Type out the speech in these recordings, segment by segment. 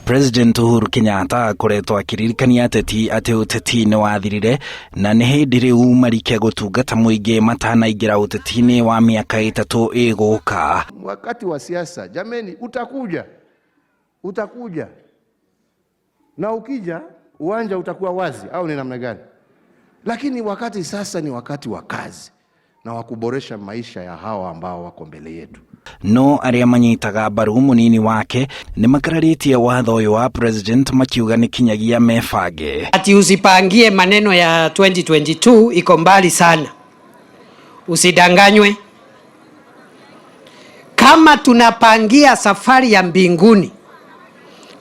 President Uhuru Kenyatta akoretwo akĩririkania ateti atĩ ũteti nĩ wathirire na nĩ hĩndĩ rĩu marike gũtungata mũingĩ matanaingĩra ũteti-inĩ wa mĩaka 3 ĩgũka. Wakati wa siasa jameni, utakuja, utakuja, na ukija uwanja utakuwa wazi, au ni namna gani? Lakini wakati sasa ni wakati wa kazi na wa kuboresha maisha ya hawa ambao wako mbele yetu. No arĩa manyitaga mbaru mũnini wake nĩ makararĩtie watho ũyũ wa president makiuga nĩ kinyagia mebange. Ati usipangie maneno ya 2022 iko mbali sana, usidanganywe. Kama tunapangia safari ya mbinguni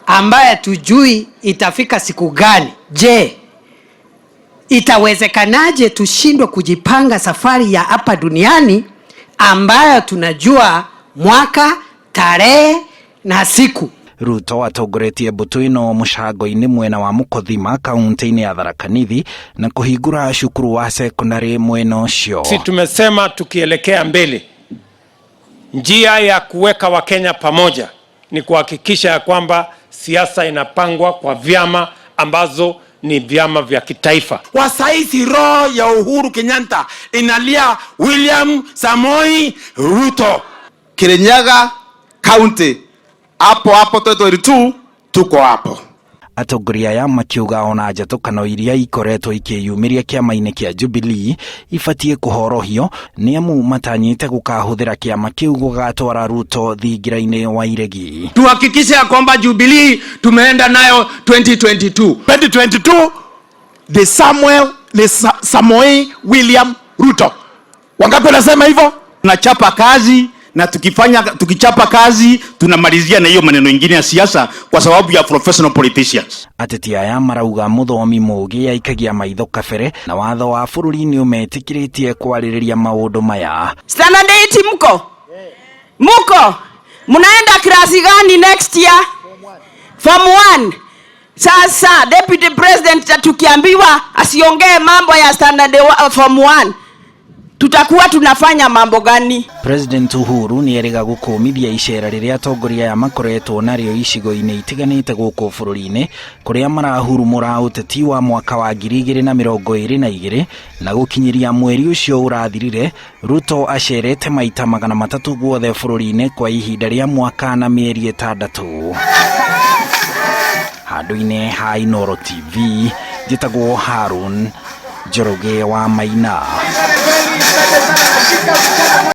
ambaye tujui itafika siku gani, je, itawezekanaje tushindwe kujipanga safari ya hapa duniani ambayo tunajua mwaka, tarehe na siku? Ruto atongoretie mbũtũ ĩno mũcango-inĩ mwena wa Mũkothima kaunti-inĩ ya Tharaka Nithi na kũhingũra cukuru wa sekondari mwena ũcio. Si tumesema tukielekea mbele, njia ya kuweka Wakenya pamoja ni kuhakikisha ya kwamba siasa inapangwa kwa vyama ambazo ni vyama vya kitaifa. Kwa saizi roho ya Uhuru Kenyatta inalia William Samoei Ruto. Kirinyaga County hapo hapo 2022 tuko hapo. Atongoria aya makiuga ona njatũkano iria ikoretwo ikĩyumĩria kĩama-inĩ kĩa Jubilee ibatiĩ kũhorohio nĩ amu matanyĩte gũkahũthĩra kĩama kĩu gũgatwara Ruto thingira-inĩ wa iregi. Tuhakikishe ya kwamba Jubilee tumeenda nayo 2022. 2022 the Samuel ni Samoei William Ruto. Wangapi wanasema hivyo? Tunachapa kazi na tukichapa kazi tunamalizia na hiyo maneno ingine ya siasa kwa sababu ya professional politicians. Ateti aya marauga mũthomi mũũgĩ aikagia maitho kabere na watho wa bũrũri nĩ ũmetĩkĩrĩtie kwarĩrĩria maũndũ maya. Standard 8 mko? Mko? Mnaenda klasi gani next year? Form 1. Sasa Deputy President tukiambiwa asiongee mambo ya standard form 1, tutakuwa tunafanya mambo gani? President Uhuru nĩ erĩga gũkũmithia icera rĩrĩa atongoria aya makoretwo narĩo icigo-inĩ itiganĩte gũkũ bũrũri-inĩ kũrĩa marahurumũra ũteti wa mwaka wa 2022 na gũkinyĩria mweri ũcio ũrathirire Ruto acerete maita 300 guothe bũrũri-inĩ kwa ihinda rĩa mwaka na mĩeri 6. Handũ-inĩ ha Inooro TV njĩtagwo Harun Njoroge wa Maina.